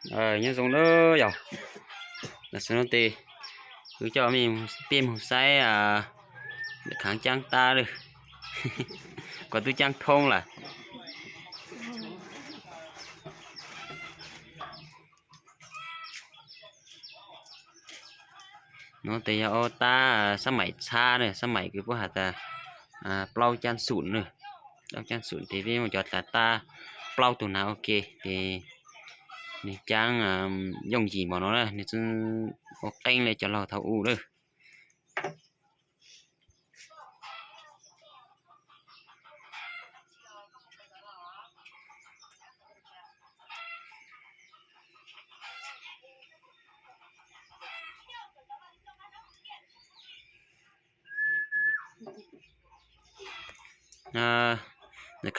Nyob zoo na yog, tam sim no ces kuv coj peb mus saib khaav caab tab lawm, kuas tub caab thoob lawm. No ces yog ua tab sab maim txhab na, sab maim kws puab has tas plaub caab xum na. Plaub caab xum ces peb muab cov dlav tab plaub tug nav ua ke ces nwg caab yooj yim npaum no na, nwg tsi ua qeeb le cov laug thaum u lawm.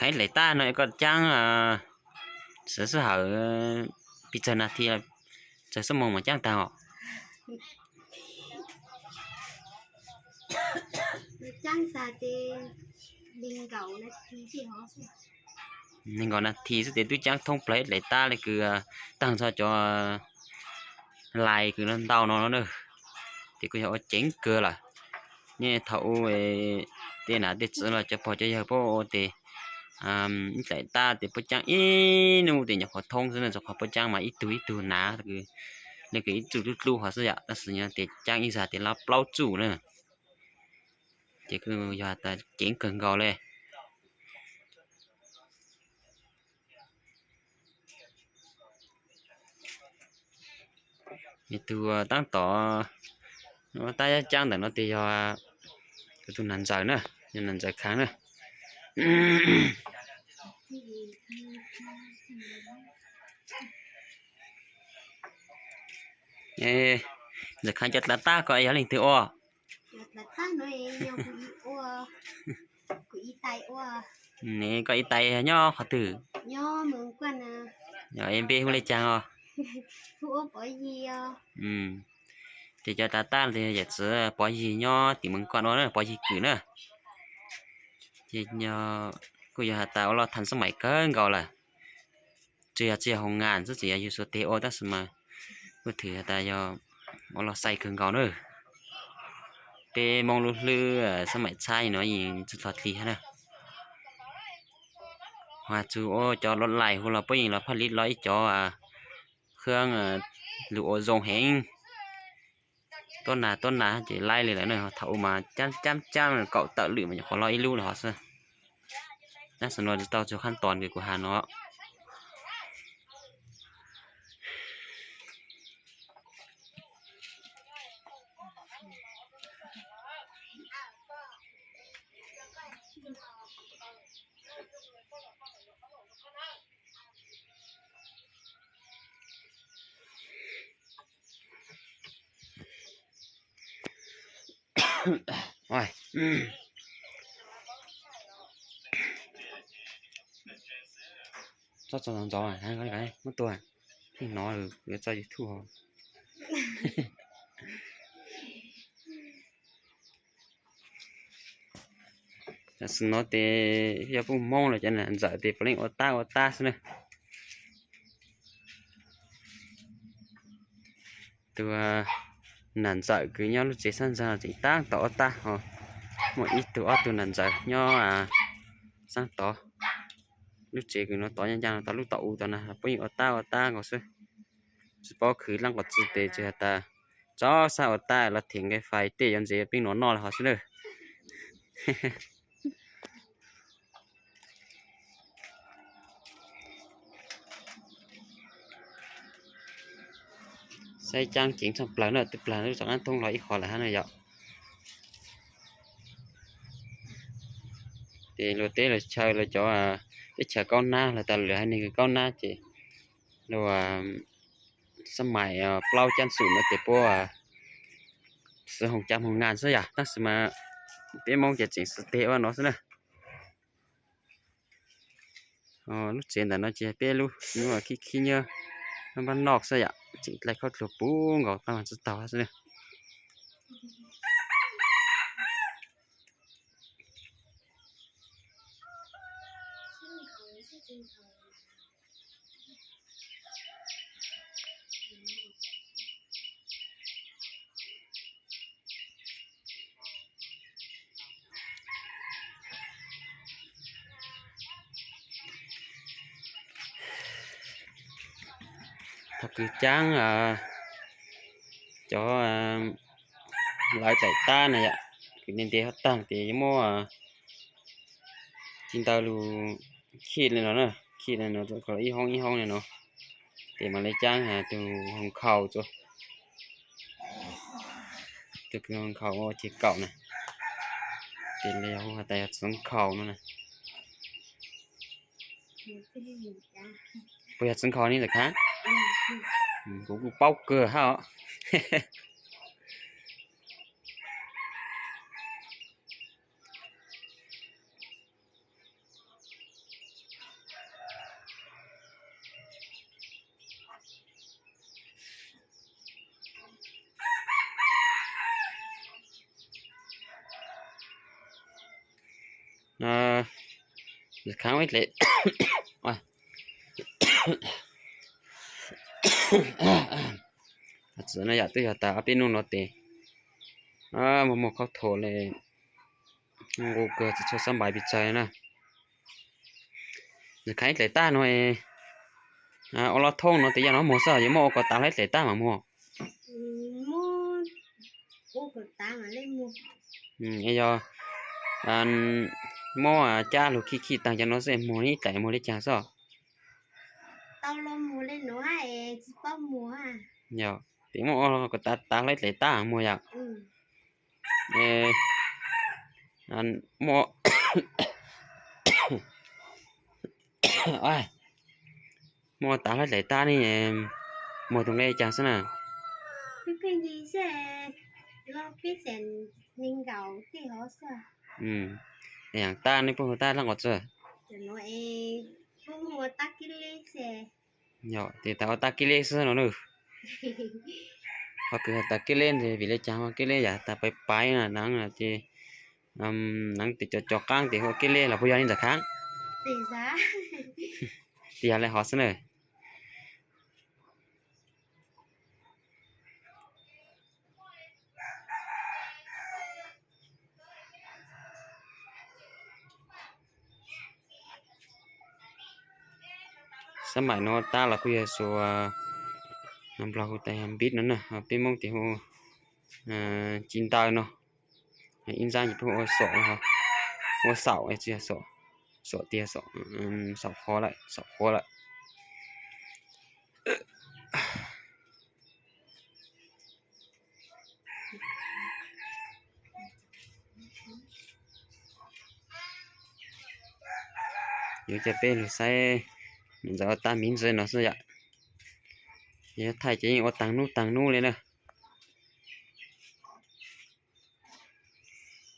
Khav dlaim tab no koj caab xwb sij hawm pes tsawg nas this, tsawg xuab moos mas caab taag os? Neeg nkaum nas this xwb ces tub caab thoob plawg dlaim tab le kws taag txog cov lais kws ntau no na. Ces kuj yog ua ceev kawg lawm. Nej thaum u tej nam tej txwv los cov pog cov yawg puab ua tes ib dlaim tab tes puab caab ib nub tes nyuam qhuav thoob xwb na, rua qhov puab caab mas ib tug ib tug nav, le kws ib txuj dlub dlub qhov xwb yom, tab sis nyob tes caab ib zag tes lab plaub txuj na. Ces kuj yog tas ceev kawg nkaus le. Tus taab tom tab caab ntawm no tes yog kuv tug nam ntxawm na, yog nam ntxawm khaav na. Ntxawm khaav, cov dlav tab ko yog leej twg ua? Ne koj ib tais nyob qhov twg? Npe hu le caag os? Ces cov dlav tab yawm txiv Pov Yig nyob tim Moos Kuam ua na, Pov Yig Kwm na. Ces kuj yog has tas ua loj thas xab maim kawg nkaus lawm. Tsis yog, tsis yog hoo nas xwb, tsis yog yug xuas teg ua tab sis mas kuj thwm has tas yog ua loj xais kawg nkaus na. Peb Moob lub hlwb xab maim txhab no yeej tsi txhua dlig hab na. Ho txug ua cov lov lais hu los puab yeej los phaj li los ib cov khab lug ua zoo heev. Tuab nas tuab nas ces laib li lawm na, thaum u mas caab caab caab kaum tawm lwm mas nyuam qhuav loj ib lub lawm hov xwb. Tab sis no tsis tau txug khab tos kws kuv has no. Txhob txog ntxov, muab tua, yeej hnov yuav tso YouTube. Tam sim no tes yog puj Moob los cov nam ntxawm tes puav leej ua tab ua tab xwb na. Tus nam ntxawm kws nyob lub tsev sab ntxag tseem tab tom ua tab ho, muaj ib tug ob tug nam ntxawm nyob sab tod. Lub tsev kws no tod nyob ncaj no tod lub tom u tod na puab yeej ua tab ua tab nkaus xwb. Tsis paub khwv dlaab qhov txi tes tsis has tas tso sab ua tab los them nqe fais tej yuav ntses peb nuav noj le hov xwb na. Saib caab ceev tshaj plawg na, twb plag lub zos Qaab Thoob los ib qho lawm hab na yom. Ces luag teb luag chaw los cov teb chaws Kaub Nab los tas lwm haiv neeg Kaub Nab ces luag xab mais plaub caab xum no ces puab xwv hoos caav hoos nas xwb yom, tab sis mas peb Moob ces tseem xwv teg ua no xwb na. Lub tsev ntawm no ces peb lub nub khib khib nyob npab noj xwb yom, tseem dlai khaub dluag puv nkaus qaab tsi taug xwb na. Thaum kws caab cov lawv daim tab na yom, kws nti nti ho tag ces yuav muab ci ntawv lug khij le no na, khij le no kom ib hoob ib hoob le no, ces mam le caab tug hoo khaus, tug kws hoo khaus ua ces kaum na, ces le hu has tas yog txwv khaus no na. Puas yog txwv khaus ne Ntxawm Khaav? Kuv kuj paub kawg hab os. Khaav ib dle, txwv no yom, twb yog tas ob peb nub no tes muaj muaj khaub thuas le, nqus kawg tsis tshua xab npais pes tsawg na. Khaav ib dle tab no ua loj thoob no tes yog no muag xwb, yuav muab ua kom tas hlo ib dle tab mam muag? Yog muab cab lug khij khij taag cov no xwb muag ib dle muag le caag xwb? Yog, tes muab ua kom tas tas hlo ib dle tab muag yom? Muab, muab tas hlo ib dle tab ne, muag tug nqe caag xwb na? Yaam tab ne puab hu tab dlaab qhov twg? Yog, tes tas ua tab kib leb xwb no na. Qhov kws has tas kib leb tes vim le caag hu kib leb, yog tas pais pais na, naav ces, naav tes cov cov qaab tes hu kib leb los puas yog ne Ntxawm Khaav? Tes yog le hov xwb na. Xab maim no tab los kuj yog xuas, Nplog hu tas yog npib no na, peb Moob tes hu ci ntaw no. Ib ntxaab ces peb hu ua xaum, ua xaum, tsis yog xaum, xaum tiag, xaum qhuav lawm, xaum qhuav lawm. Yuav coj peb lug saib Ntxawm ua tab miv ntxwv no xwb yom. Yog thaij ces yeej ua taag nub taag nub le na.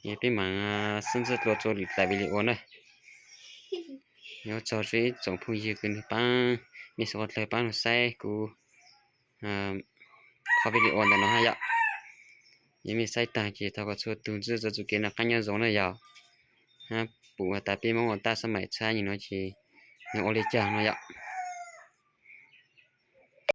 Es peb maam xwb ntxwb dlua rua lwm daim video na. Yuav tsaug rua ib tsoom phooj ywg kws nwg paab, mej suav dlawg paab lug saib kuv qhov video ntawm no hab yom. Yog mej saib taag ces thov kom txhua tug ntxwb txuj kev noj qaab nyob zoo na yom. Hab pum has tas peb Moob ua tab xab maim tshab nyem no ces nwg ua le caag no yom.